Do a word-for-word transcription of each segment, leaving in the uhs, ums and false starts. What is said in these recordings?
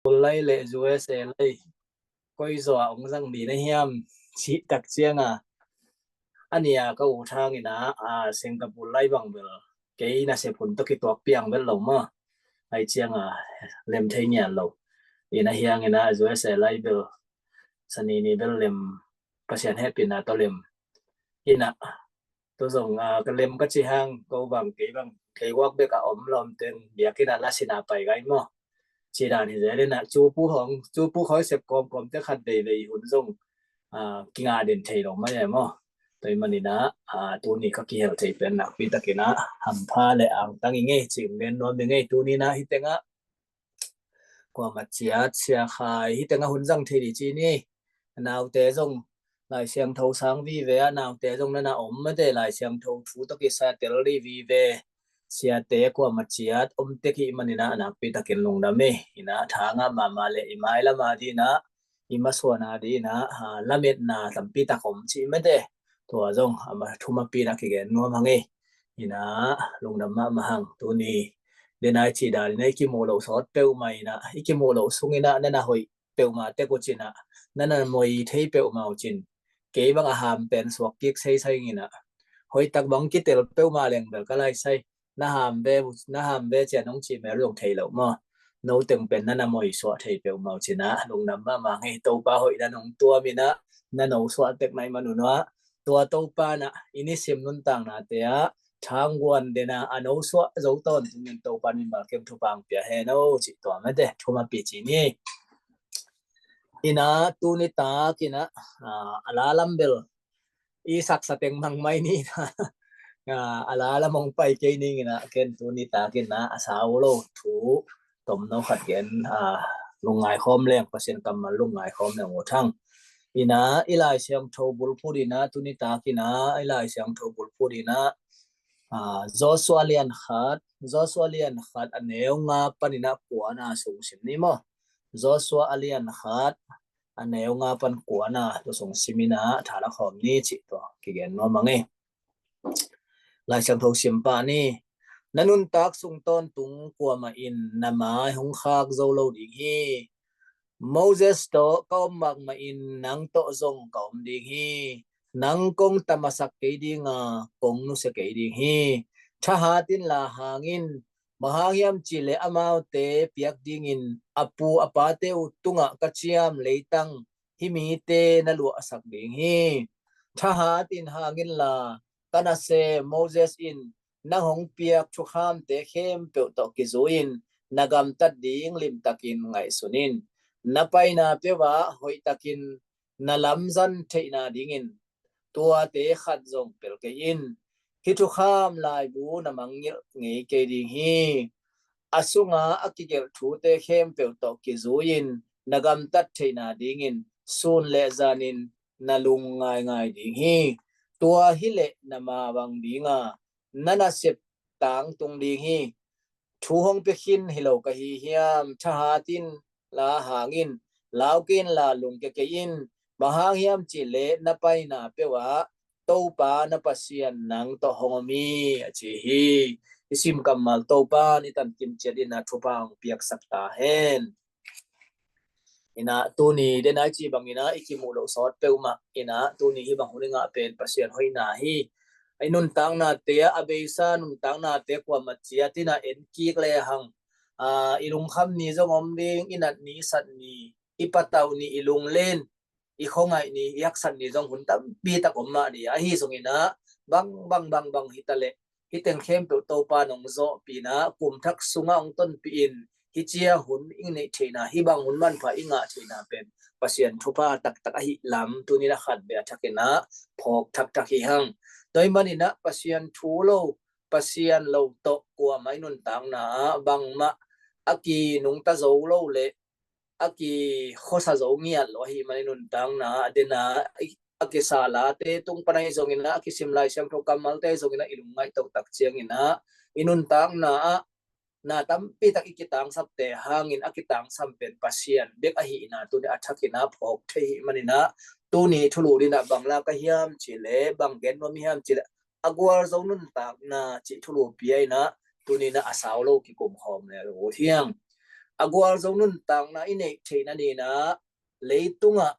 Singapore lai le U S A lai koi zaw a hong zang ding na hiam cih tak cianga, a nia ka u Thang in ah, a, Singapore lai bang bel kei nasep hun tawh kituak piang bel lo maw. Ai cianga lem thei ngiat lo. Ina hiang ina U S A lai bel sanini bel lem, Pasian hehpihna tawh lem. Ina tu zong, a, ka lem ka ci hang, ko bang kei bang thei guak bek a om lawm teng biakinn ah la sina pai gai maw. Ci dan hi zel ina cu pu hong, cu pu khoi sep kawmkawm te khat veivei hun zong, a, kinga den thei lo mai e maw. Tua hi manin ah, a, tuni ka kihel thei pen nakpi takin ah hampha le angtang i ngei, cing men nuam i ngei. Tuni na hi tengah kuamah ciat, Sia Khai hi tengah hun zang thei ding ci ni. Naute zong Lai Siangtho sang vive a, naute zong nana om mate, Lai Siangtho thu tawh kisa tel ding vive. Siate kuamah ciat om tek hi manin ah nakpi takin lungdam e. Ina Thang ah mahmah le i mailam a ding ina, i masuan a ding ina, a, lametna tampi tak om ci mate. Tua zong a ma thum a pi na kigen nuam hang e. Ina lungdam mahmah hang. Tuni denai ci dan ina i kimuh loh sawt peuhmah ina, i kimuh loh sung ina nana hoih peuhmah tek uh cin ah, nana moi thei peuhmah uh cin, kei bang a ham pen suak kik seisai ina, hoih tak bang kitel peuhmah leng bel ka lai sai. Na ham ve, na ham ve cian hong cih mel zong thei lo maw. No teng pen nana moi suah thei peuhmah uh cin ah lungdam mahmah hang e. Topa hoih na nong tuam ina, na no suah tek nai man uh nuah, tua Topa na i nisim nuntaknate ah Thang guan dena a no suah zo tawntung in Topa mimal kem thupha hong pia hen o, cih tua mate thum a pi ci ni. Ina tuni tak ina, a, a la lam bel i saksa teng mang mai ni ina, a, a la lam hong pai kei ning ina, ken tuni tak ina a sau lo thu tomno khat gen, a, lungngai khawm leng, Pasian kammal lungngai khawm leng uh Thang. Ina i Lai Siangtho bulphuh ina tuni tak ina i Lai Siangtho bulphuh ina, a, Joshua lian khat, Joshua lian khat a neu nga pan ina kua na sung sim ni maw. Joshua a lian khat a neu nga pan kua na tua sung sim ina thala khawm ni cih tua kigen nuam a ngei. Lai Siangtho sim pah ni. Na nuntak sung tawntung kuamah in na mai hong khak zo lo ding hi. Moses tawh ka om mahmah in nang tawh zong ka om ding hi. Nang kong tamasak kei dinga kong nusia kei ding hi. Thahat in la hang in, bang hang hiam cihleh amaute piak dingin a pu a pate uh tungah ka ciam leitang hih mite na luahsak ding hi. Thahat in hang in la, ka nasem Moses in nang hong piak thukhamte khempeuh tawh kizui-in na gamtat ding limtakin ngaihsun in. Na paina peuhah hoihtakin na lamzan theihna dingin tuate khat zong pel kei in. Hih thukham laibu na mangngilh ngei kei ding hi. A sunga a kigelh thute khempeuh tawh kizui-in na gamtat theihna dingin sun le zanin na lung ngaingai ding hi. Tua hileh na mavang dinga na nasep tangtung ding hi. Thu hong pia khin hi lo ka hi hiam? Thahat in la hang in, lau kei in la lungkia kei in, bang hang hiam cihleh na paina peuhah Topa na Pasian nang tawh hong om hi, a ci hi. I sim kammal Topa i tankim ciat ina thupha hong piaksak ta hen. Ina tuni denai ci bang ina i kimuh loh sawt peuhmah ina tuni hih bang hun i ngah pen Pasian hoihna hi. I nuntaknate ah a beisa nuntaknate kuamah ciat ina en kik le hang, a, i lungkham ni zong om ding, i nat ni, i sat ni, i patauh ni, i lunglen, i khuangaih ni, i haksat ni zong hun tampi tak om mah ni. Ahi zong ina bang bang bang bang hi ta leh hih teng khempeuh Topa nong zawhpih ina kum thak sungah hong tonpih in, hih ciang hun i neih theihna, hih bang hun manpha i ngah theihna pen Pasian thupha taktak ahi lam tuni na khat beh a thak ina phawk taktak hi hang. Tua hi man ina Pasian thu lo, Pasian lo tawh kuamah i nuntakna ah bangmah a kinungta zo lo le a kikhuasa zo ngiat lo ahi man i nuntakna ah dena a kisa late tung pan ahi zong ina, a kisim Lai Siangtho kammalte zong ina i lungngaih toh tak ciang ina i nuntakna ah na tampi tak i kitangsapte hangin a kitangsam pen Pasian bek ahi ina tuni a thak ina phawk thei hi man ina tuni thulu dina bang la ka hiam cihleh bang gen nuam hiam cihleh a gualzo nuntakna cih thulu pia ina tuni ina a sau lo kikum khawm le lo thiang. a gualzo nuntakna i neih theihna dinah leitungah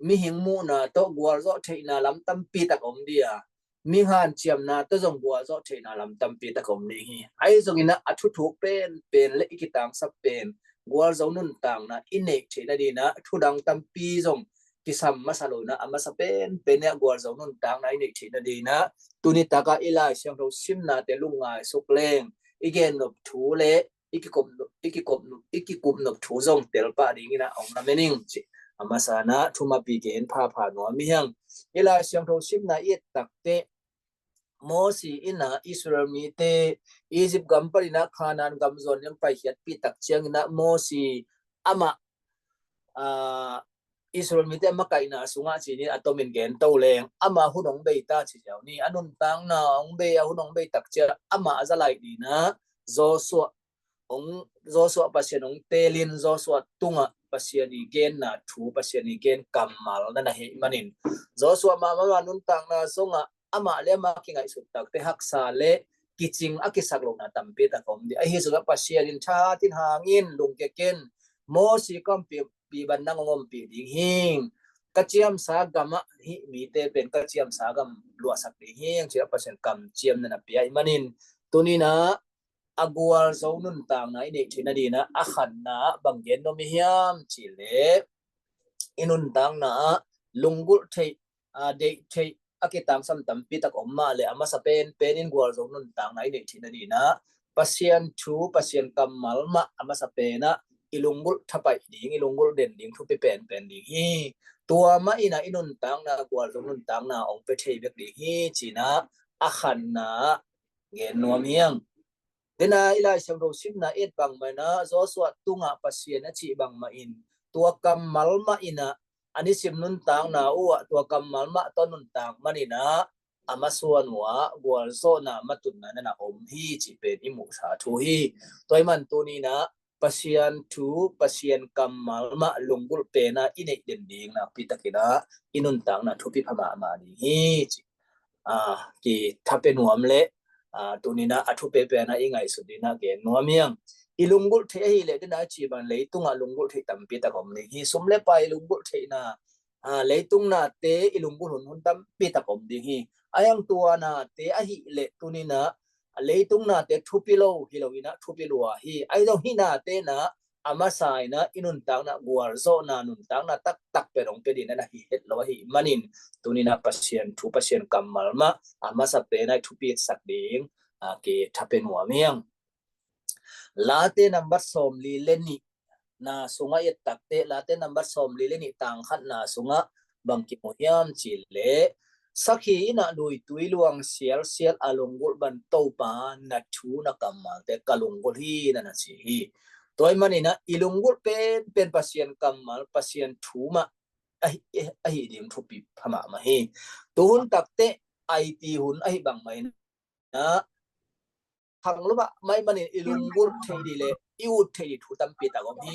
mihing muhna tawh gualzawh theihna lam tampi tak om dia, mi hanciamna tawh zong gualzawh theihna lam tampi tak om ding hi. Ahi zonginah a thuthuk penpen le i kitangsap pen gualzo nuntakna i neih theihna dinah thudang tampi zong kisam masa loinah a masa penpen ah gualzo nuntakna i neih theihna dinah tuni takah i Lai Siangtho simnate lungngai suk leng i gennop thu le i kikopnop, i kikopnop, i kikupnop thu zong telpah dinginah ong lamen ing ci. A masanah thumapi gen phapha nuam hi hang. I Lai Siangtho simna i et takteh Mosi inah Israel mite Egypt gam paninah Canaan gam zuan ding paikhiatpih tak cianginah Mosi amah, aa, Israel mite a makaihna sungah cinin a tomin gento leng ama hun hong bei ta ci ziau ni. A nuntakna hong bei, a hun hong bei tak ciah ama a za laih dinah Joshua hong, Joshua Pasian hong teelin Joshua tungah Pasian i genna thu, Pasian i gen kammal na na hih manin Joshua mahmah nuntakna zongah amah le amah kingaihsut takte haksa le kicing a kisak lohna tampi tak om ding. Ahi zongah Pasian in thahatin hangin lungkia ken, Mosi ka ompih pi ban nang hong ompih ding hing. Ka ciamsa gamah hih mite pen ka ciamsa gam luahsak ding hing ci-a Pasian kamciamna na pia ih manin tuninah a gualzo nuntakna i neih theihna dinah a khatna ah bang gen nuam i hiam cihleh i nuntakna ah lunggulh theih, aa, deih theih a kitangsam tampi tak om mah le a masa penpen in gualzo nuntakna i neih theihna dinah Pasian thu, Pasian kammal mah a masa penah i lunggulh thapaih ding, i lunggulh den ding thupi penpen ding hi. Tua mah inah i nuntakna gualzo nuntakna ong pia thei bek ding hi cinah a khatna ah gen nuam hiang. Dena i Lai Siangtho simna et bangmah inah Joshua tungah Pasian a cih bangmah in tua kammal mah inah a nisim nuntakna uhah tua kammal mah tawh nuntak maninah a masuan uhah gualzawhna matunna nana om hi cih pen i muhsa thu hi. Tua ih man tuninah Pasian thu, Pasian kammal mah lunggulh penah i neih den ding nakpi takinah i nuntakna thupi pha mahmah ding hi ci. Aa, kithape nuam le, aa, tuninah a thupe penah i ngaihsut dinah gen nuam hiang. I lunggulh theih ahileh dena cih bang leitungah lunggulh theih tampi tak om ding hi. Sum le pai i lunggulh theihna, aa, leitung nate i lunggulh hun hun tampi tak om ding hi. Ayang tua nate ahileh tuninah leitung nate thupi lo hi loinah thupi lua hi. Ahi zong hih nate inah a masa inah i nuntakna gualzawhna nuntakna taktak pen ong pia dinah na hi het lo ahi manin tuninah Pasian thu, Pasian kammal mah a masa penah i thupi sak ding, aa, kithape nuam hiang. Late nambat sawmli le nih na sungah i et takteh Late nambat sawmli le nih tang khatna sungah bang kimu hiam cihleh sakhi inah luitui luang sialsial a lunggulh ban Topa na thu na kammalte ka lunggulh hi na na ci hi. Tua ih maninah i lunggulh penpen Pasian kammal, Pasian thu mah ahi, ahi ding thupi pha mahmah hi. Tuhun takteh I T hun ahi bangmah inah khang lo mah mai manin i lunggulh theih dih le i ut theih dih thu tampi tak om hi.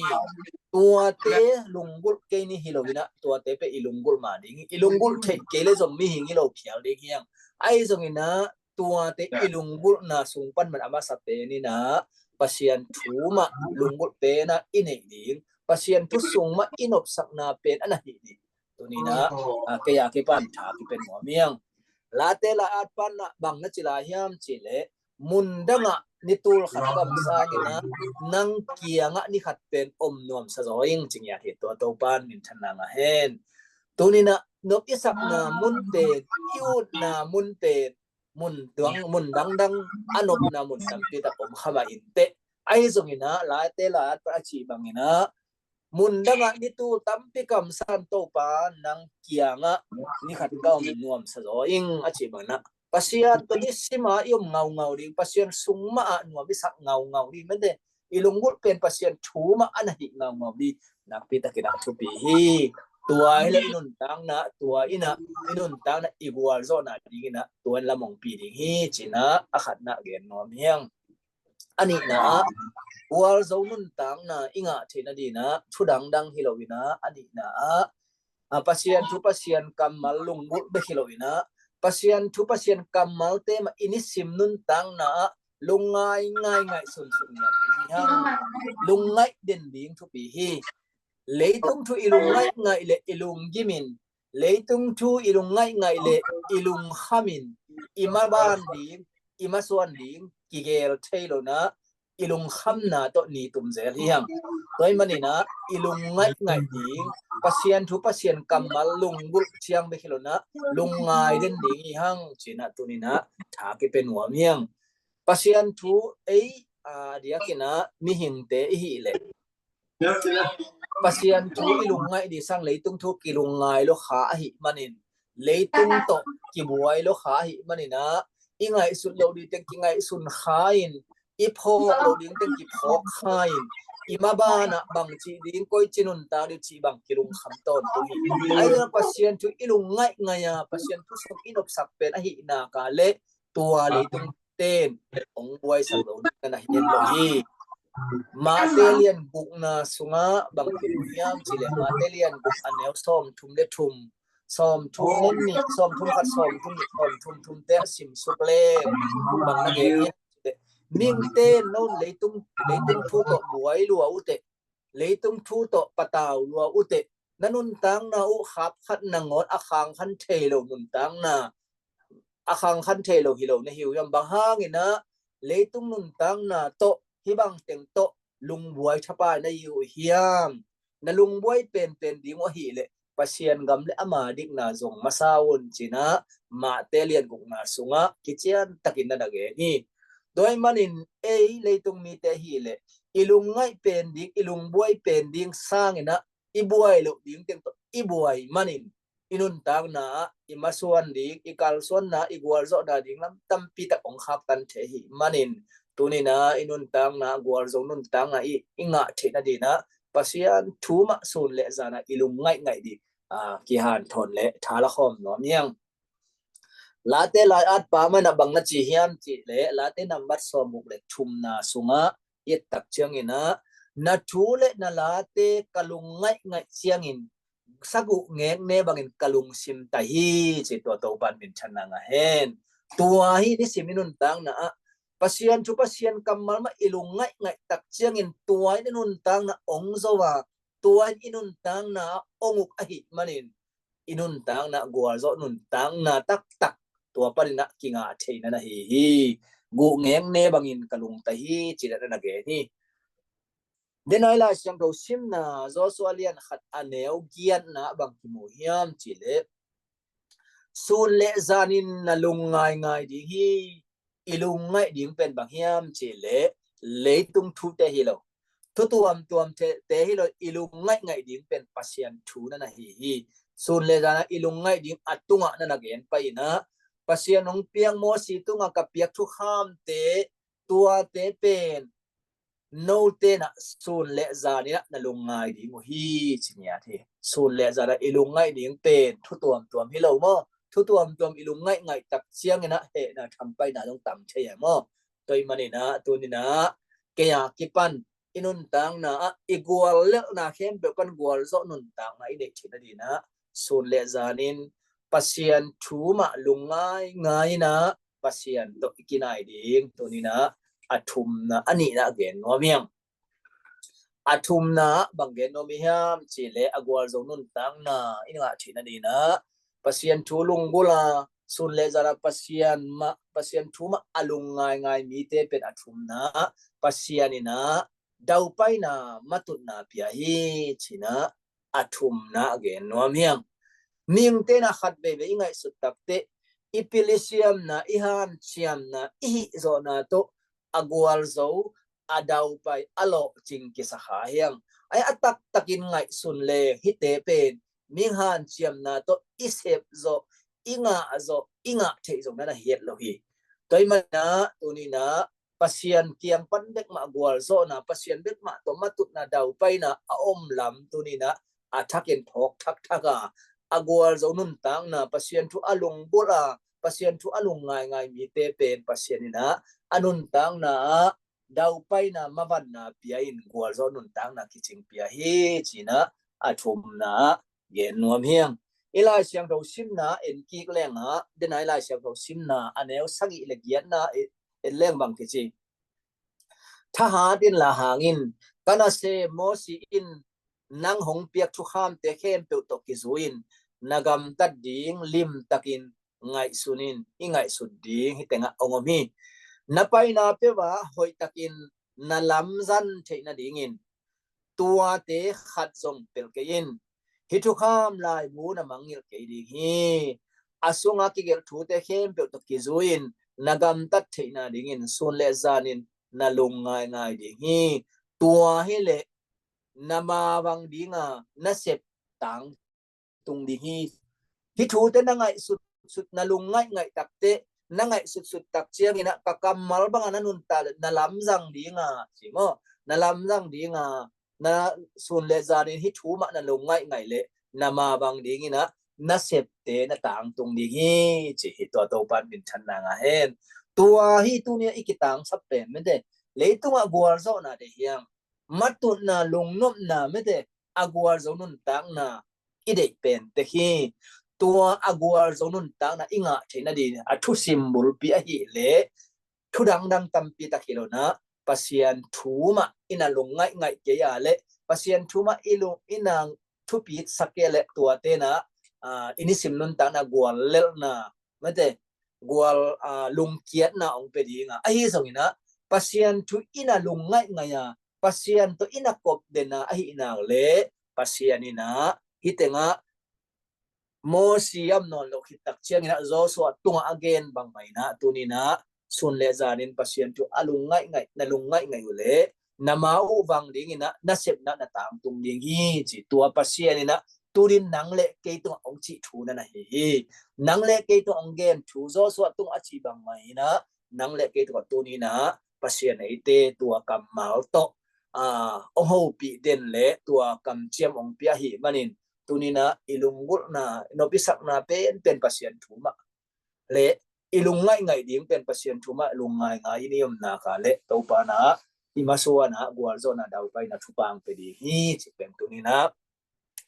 Tuate lunggulh kei ni hi loinah tuate pe i lunggulh mah ding hi. I lunggulh theih kei le zong mihing hi lo phial ding hiang. Ahi zonginah tuate i lunggulhna sung pan man a masa peninah Pasian thu mah lunggulh penah i neih ding, Pasian thu sung mah i nopsakna pen a na hi ding. Tuninah, aa, kei a kipan tha kipen nuam hiang. Late la at panah bang na ci lai hiam cihleh mundangah ni tul khat kamsanginah nang kiangah ni khat pen om nuamsa zaw ing ci ngiat hi. Tua Topan minthanna ngah hen. Tuninah nop i sakna mun pen, i utna mun pen mun dang, mun dangdang a nopna mun tampi tak om kha mah inteh. Ahi zonginah Late la at pan a cih banginah mundangah ni tul tampi kamsan Topa nang kiangah ni khat ka om nuamsa zaw ing a cih banginah Pasian tawh ni sima i om ngaungau ding, Pasian sung mah ah nuam i sak ngaungau ding mete. I lunggulh pen Pasian thu mah a na hih ngaungau ding nakpi takinah thupi hi. Tua hileh i nuntakna, tua inah i nuntakna i gualzawhna dinginah tua in lamongpi ding hi cinah a khatna gen nuam hiang. A nihna ah gualzo nuntakna i ngah theihna dinah thu dangdang hi loinah a nihna ah, aa, Pasian thu Pasian kammal lunggulh bek hi loinah Pasian thu Pasian kammalte mah i nisim nuntakna ah lungngai ngai ngaihsun suk niam hi hang. Lungngaih den ding thupi hi. Leitung thu i lungngaih ngaih le i lunggimin, leitung thu i lungngaih ngaih le i lungkhamin, i maban ding, i masuan ding kigel thei lo na, i lungkhamna tawh ni tum zel hi hang. Tua ahih manin ah i lungngaih ngaih ding, Pasian thu Pasian kammal lunggulh ciang bek hi lo na, lungngai den ding hi hang ci-in ah tuni-in ah tha kipia nuam hi hang. Pasian thu ei a diakin ah mihingte i hih leh Pasian thu i lungngaih ding sang leitung thu kilungngai lo kha ahih manin, leitung tawh kibuai lo kha ahih manin ah i ngaihsut loh ding teng kingaihsun kha in, i phawk loh ding teng kiphawk kha in, i maban ah bang cih ding, koi ci nuntak ding cih bang kilungkham tawntung hi. Ahi zongin Pasian thu i lungngaih ngaih a, Pasian thu sung i nopsak pen ahih nak leh tua leitung ten hong buaisak lo ding na hi den lo hi. Mate lian gukna sungah bang kimu hiam cih leh Mate lian guk a neu sawmthum le thum, sawmthum le nih, sawmthum khat, sawmthum nih, sawmthum thum te a sim suk leng bang na gen hiam cih leh, mihingte in no leitung, leitung thu tawh buai lua uh teh, leitung thu tawh patau lua uh teh, na nuntakna uh khap khat nangawn a khang khan thei lo nuntakna, a khang khan thei lo hi lo na hi uh hiam? Bang hangin ah leitung nuntakna tawh hih bang teng tawh lungbuai thapai na hi uh hiam? Na lungbuai penpen ding uh ahih leh Pasian gam le ama dikna zong masa un ci-in ah Mate lian gukna sungah kician takin na na gen hi. Tua ahih manin ei leitung mite ahih leh i lungngaih pen ding, i lungbuai pen ding sangin ah i buai loh ding teng tawh i buai manin i nuntakna ah i masuan ding, i kalsuanna, i gualzawhna ding lam tampi tak hong khaktan thei ahih manin, tuni-in ah i nuntakna, gualzo nuntakna i, i ngah theih nadingin ah Pasian thu mah sun le zan ah i lungngaih ngaih ding, aa, kihanthawn le tha la khawm nuam hi hang. Late lai-atpa mah in ah bang na ci hiam cih leh Late nambat sawmguk le thumna sungah i et tak ciangin ah, na thu le na late ka lungngaih ngaih ciangin saguh ngekne bangin ka lungsim ta hi, ci tua Topa'n minthanna ngah hen. Tua hi nisim i nuntakna ah Pasian thu Pasian kammal mah i lungngaih ngaih tak ciangin tua in i nuntakna hong zo a, tua in i nuntakna ah hong uk ahih manin i nuntakna, gualzawh nuntakna taktak tua panin ah kingah theihna na hi hi. Guh ngekne bangin ka lungta hi, ci-in ah na gen hi. Denai Lai Siangtho simna Joshua lian khat a neu giatna bang kimu hiam cih leh, sun le zanin na lungngaingai ding hi. I lungngaih ding pen bang hiam cih leh leitung thute hi lo, thu tuamtuam te, te hi lo, i lungngaih ngaih ding pen Pasian thu na na hi hi. Sun le zan ah i lungngaih ding a tungah na na gen pai-in ah, Pasian hong piak Mosi tungah ka piak thukhamte, tuate pen note in ah sun le zanin ah na lungngai ding uh hi, ci ngiat hi. Sun le zan ah i lungngaih ding pen thu tuamtuam hi lo maw? Thu tuamtuam i lungngaih ngaih tak ciangin ah hehna thampaina zong tam thei a maw? Tua ahih manin ah tuni-in ah kei a kipan i nuntakna ah i guallelhna khempeuh pan gualzawh nuntakna i neih theih nadingin ah sun le zanin Pasian thu mah lungngaingai in ah Pasian tawh i kinai ding tuni-in ah a thumna, a nihna gen nuam hi hang. A thumna bang gen nuam hi hiam cih leh a gualzo nuntakna i ngah theih nadingin ah Pasian thu lunggulh a, sun le zan ah Pasian mah, Pasian thu mah a lungngaingai mite pen a thumna Pasian in ah daupaina, matutna pia hi, ci-in ah a thumna gen nuam hi hang. Mihingte in ah khat veivei i ngaihsut tak teh i pil i siamna, i hanciamna, i hihzawhna tawh a gualzo, a daupai, a lawhcing kisa kha hi hang. Ahi a taktakin ngaihsun leng hihte pen mihing hanciamna tawh i sep zawh, i ngah zawh, i ngah theih zong na na hi het lo hi. Tua ahih manin ah tuni-in ah Pasian kiang pan bek mah gualzawhna, Pasian bek mah tawh matutna, daupaina a om lam tuni-in ah a thakin phawk thakthak a, a gualzo nuntakna, Pasian thu a lunggulh a, Pasian thu a lungngaingai mite pen Pasian in ah a nuntakna ah daupaina, mavanna pia in gualzawh nuntakna kicing pia hi, ci-in ah a thumna gen nuam hi hang. I Lai Siangtho simna en kik leng ah, Denai Lai Siangtho simna a neu sagih le giatna, eh, et leng bang kici. Thahat in la hangin, ka nasem Mosi in nang hong piak thukhamte khempeuh tawh kizui-in na gamtat ding limtakin ngaihsun in, i ngaihsut ding hih tengah hong om hi. Na paina peuhah hoihtakin na lamzang theih nadingin tuate khat zong pelh kei in. Hih thukham laibu na mangngilh kei ding hi. A sungah kigelh thute khempeuh tawh kizui-in na gamtat theih nadingin sun le zanin na lungngaih ngaih ding hi. Tua hileh na mavang dinga na sep tangtung ding hi. Hih thute na ngaihsutsut, na lungngaih ngaih takteh, na ngaihsutsut tak ciangin ah ka kammal banga na nuntak le na lamzang dinga, ci maw, na lamzang dinga, na sun le zanin hih thu mah na lungngaih ngaih leh na mavang dingin ah na septe na tangtung ding hi, ci hi. Tua Topa in minthanna ngah hen. Tua hi tuni-a i kitangsap pen mete, leitungah gualzawhna deih hiam, matutna, lungnopna mete, a gualzo nuntakna i deih pen tek hi. Tua a gualzo nuntakna i ngah theih nading a thusim bulpi ahih leh thu dangdang tampi tak hi lo-in ah Pasian thu mah i na lungngaih ngaih kei a leh, Pasian thu mah i lung i na thupitsak kei a leh, tuate in ah, aa, i nisim nuntakna guallelhna mete, gual, aa, lungkiatna hong pia ding a, ahi zongin ah Pasian thu i na lungngaih ngaih a, Pasian tawh i na kop den a, ahih nak leh Pasian in ah hih tengah Mosi a om nawn loh khit tak ciangin ah Joshua tungah a gen bangmah in ah tuni-in ah sun le zanin Pasian thu a lungngaih ngaih, na lungngaih ngaih uh leh na ma uh vang dingin ah na sepna na tangtung ding hi, ci. Tua Pasian in ah tuni-in nang le kei tungah hong cih thu na na hi hi. Nang le kei tungah hong gen thu, Joshua tungah a cih bangmah in ah nang le kei tungah tuni-in ah Pasian eite tua kammal tawh, aa, hong hopih den le tua kamciam hong pia ahih manin tuni-in ah i lunggulhna, i nopsakna penpen Pasian thu mah le i lungngaih ngaih ding pen Pasian thu mah lungngaih ngaih in i om nak leh Topa in ah i masuan ah gualzawhna, daupaina, thupha hong pia ding hi, ci pen tuni-in ah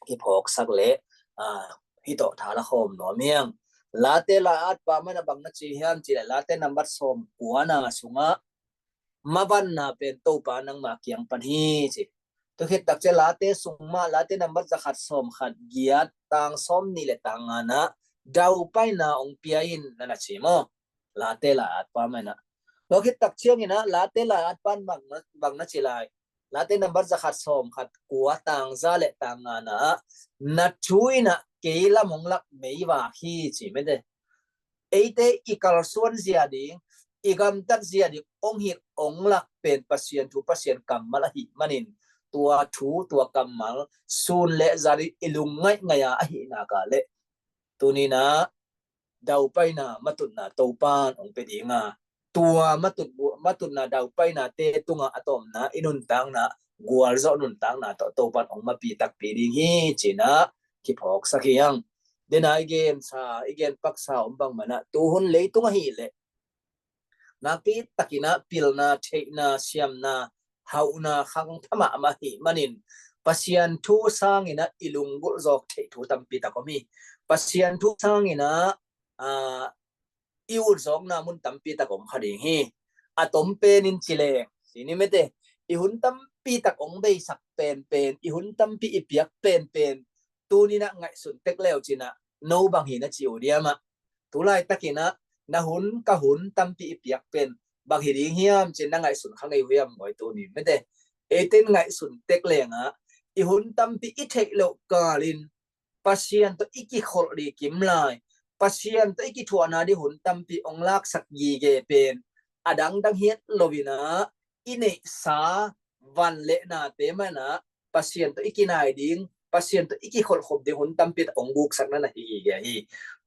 kiphawksak le, aa, hih tawh tha la khawm nuam hi ing. Late la-at pa mah in ah bang na ci hiam cih leh, Late nambat sawmkuana sungah mavanna pen Topa nangma kiang pan hi, ci. Tua khit tak ciang Late sung mah, Late nambat zakhat sawmkhat, giat, tang sawmnih le tang nga-ah daupaina hong pia in, na na ci maw. Late la-at pa mah in ah. Tua khit tak ciangin ah Late la-at pa in bang na, bang na ci lai. Late nambat zakhat sawmkhat, kua, tang za le tang nga-ah, na thu in ah kei lam hong lak meivak hi, ci mete. Eite i kalsuan zia ding, i gamtat zia ding hong hilh hong lak pen Pasian thu, Pasian kammal ahih manin tua thu, tua kammal sun le zanin i lungngaih ngaih a, ahih nak leh tuni-in ah daupaina, matutna Topa in hong pia ding a, tua matut, matutna, daupainate tungah a tawpna i nuntakna, gualzawh nuntakna tawh Topa in hong mapi takpi ding hi, ci-in ah kiphawksak hi ing. Dena i gensa, i gen paksa om bangmah in ah tuhun leitung ahih leh nakpi takin ah pilna, theihna, siamna, hauhna khangtha mahmah ahih manin Pasian thu sangin ah i lunggulh zawk theih thu tampi tak om hi. Pasian thu sangin ah, aa, i ut zawkna mun tampi tak om kha ding hi. A tom pen in ci leng, ci ni mete, i hun tampi tak hong beisak penpen, i hun tampi i piak penpen tuni-in ah ngaihsun tek le uh cin ah, no bang hi na ci uh diam ah. Tu laitakin ah na hun, ka hun tampi i piak pen bang hi ding hiam cin na ngaihsun kha ngei uh hiam, ngoi tuni mete. Eite in ngaihsun tek leng ah i hun tampi i theih loh kalin Pasian tawh i kikholh ding kim lai, Pasian tawh i kithuahna ding hun tampi hong laksak gige pen a dangdang hi lo-in ah i neihsa van le nate mah in ah Pasian tawh i kinai ding, Pasian tawh i kikholh khop ding hun tampi tak hong guksak na na hi gige hi.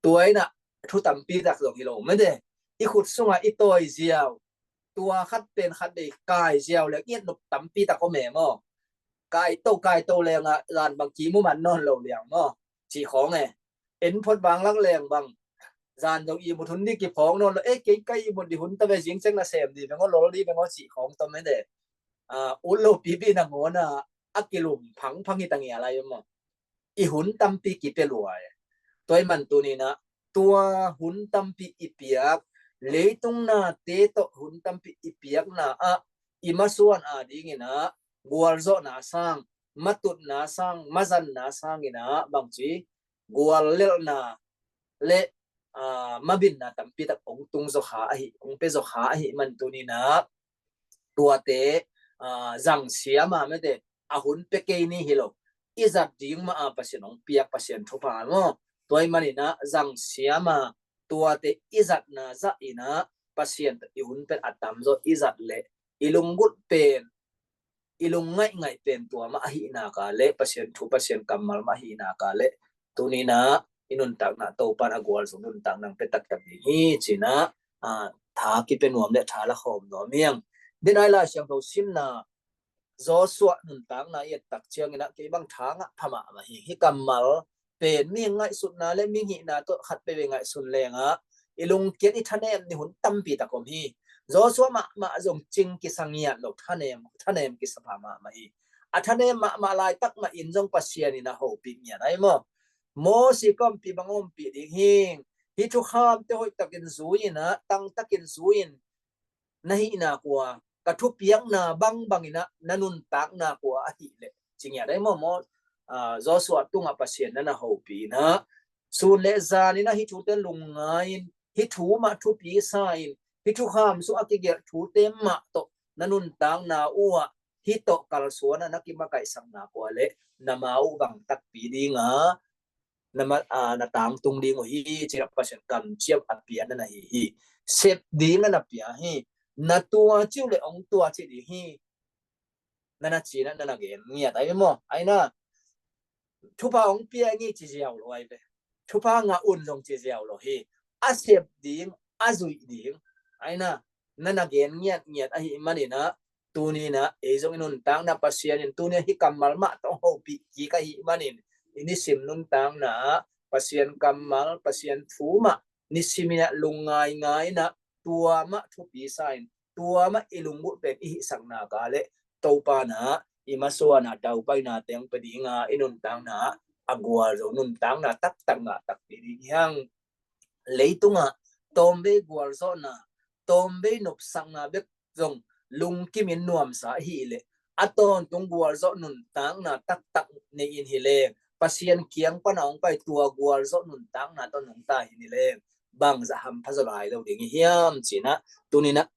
Tua in ah thu tampi tak zong hi lo mete. I khut sungah i tawi ziau, tua khat pen khat deih kai ziau le ngiat nop tampi tak om e maw. Kai to, kai to leng ah zan bang kimu man nawn lo liang maw, cih khawng e. En phot vanglak leng bang zan zong ihmut hun ding kiphawk nawn lo. Eh, kei ka ihmut ding hun ta ve, zing ciang na sem ding veng aw, lol ding veng aw, cih khawng tawh mete. Aa, ut lo pipi nangawn ah a kilum phangphang hi ta ngial lai maw. I hun tampi kipia lua e. Tua ahih man tuni-in ah tua hun tampi i piak, leitung nate tawh hun tampi i piakna ah i masuan a dingin ah gualzawhna sang, matutna sang, mazanna sangin ah bangci guallelhna le, aa, mabinna tampi tak hong tung zaw kha ahi, hong pia zaw kha ahi man tuni-in ah tuate, aa, zang siam a, mete, a hun pia kei ni hi lo, i zat ding mah a Pasian hong piak Pasian thupha maw. Tua ahih manin ah zang siam a, tuate i zatna zah in ah Pasian tawh i hun pen a tamzaw i zat leh i lunggulh pen, i lungngaih ngaih pen tua mah ahih nak leh Pasian thu, Pasian kammal mah ahih nak leh tuni-in ah i nuntakna Topa'n a gualzo nuntakna hong pia taktak ding hi ci-in ah, aa, tha kipia nuam le tha la khawm nuam hi hang. Denai Lai Siangtho simna Joshua nuntakna i et tak ciangin ah kei bang tha ngah pha mahmah hi. Hih kammal pen mihing ngaihsutna le mihing hihna tawh khat peuh ngaihsun leng ah i lungkiat, i thanem ni hun tampi tak om hi. Joshua mahmah zong cing kisa ngiat lo, thanem, thanem kisa pha mahmah hi. A thanem mahmah laitak mah in zong Pasian in a hopih ngiat ahi maw. Moses kawmpi bang ompih ding hi. Hih thukhamte hoihtakin zui-in ah, tangtakin zui-in, na hihna kua, ka thupiakna bangbangin ah na nuntakna kua ahih leh, ci ngiat ahi maw, maw, aa, Joshua tungah Pasian na na hopih in ah, sun le zanin ah hih thute lungngai-in, hih thu mah thupi sa-in, hih thukham sung a kigelh thute mah tawh na nuntakna uh ah, hih tawh kalsuan ah na kimakaihsakna kua leh na ma uh vang takpi ding a, na ma, aa, na tangtung ding uh hi, ci-in ah Pasian kamciam a pia na na hi hi. Sep ding na na pia hi. Na tua ci uh leh hong tua ci ding hi, na na ci-in ah na na gen ngiat ahi maw. Ahi na, thupha hong pia ing ci ziau lo ahi ve. Thupha ngah un zong ci ziau lo hi. A sep ding, a zuih ding, ahi na, na na gen ngiat ngiat ahih manin ah, tuni-in ah ei zong i nuntakna Pasian in tuni-in ah hih kammal mah tawh hopih kik ahih manin, i nisim nuntakna ah Pasian kammal, Pasian thu mah nisimin ah lungngaingai-in ah, tua mah thupi sa-in, tua mah i lunggulh pen i hihsak nak leh Topa'n ah i masuan a daupaina teng pia ding a, i nuntakna ah a gualzo nuntakna taktak ngah takpi ding hi hang. Leitungah tawmvei gualzawhna, tawmvei nopsakna bek zong lungkimin nuamsa ahih leh, a tawntung gualzawh nuntakna taktak nei-in hi leng, Pasian kiang pan a hong pai tua gualzawh nuntakna tawh nungta hi leng, bangzah hampha zaw lai lo ding hi hiam ci-in ah, tuni-in ah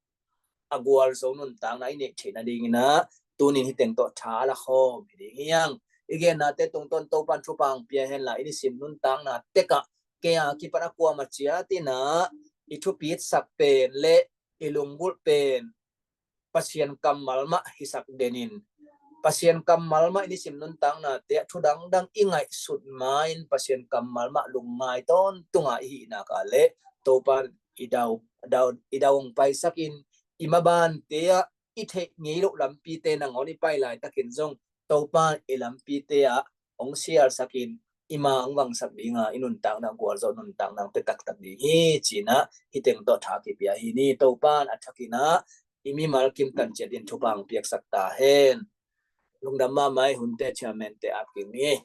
a gualzo nuntakna i neih theih nadingin ah, tuni-in hih teng tawh tha la khawm hi ding hi hang. I gennate tungtawn Topa'n thupha hong pia hen la, i nisim nuntakna tek ah kei a kipan a kuamah ciat in ah i thupitsak pen le i lunggulh pen Pasian kammal mah hisak den in, Pasian kammal mah i nisim nuntaknate ah thu dangdang i ngaihsut ma-in Pasian kammal mah lungngai tawntung a i hih nak leh Topa'n i dau, dau, i dau hong paisak in, i mabante ah i theih ngei loh lampite nangawn i pai laitakin zong Topa'n i lampite ah hong sialsak in, i ma hong vangsak ding a, i nuntakna gualzawh nuntakna hong pia taktak ding hi ci-in ah hih teng tawh tha kipia hi ni. Topa'n a thakin ah i mimal kimtan ciat in thupha hong piaksak ta hen. Lungdam mahmah hi. Hunte, chairman-te ap kik ni.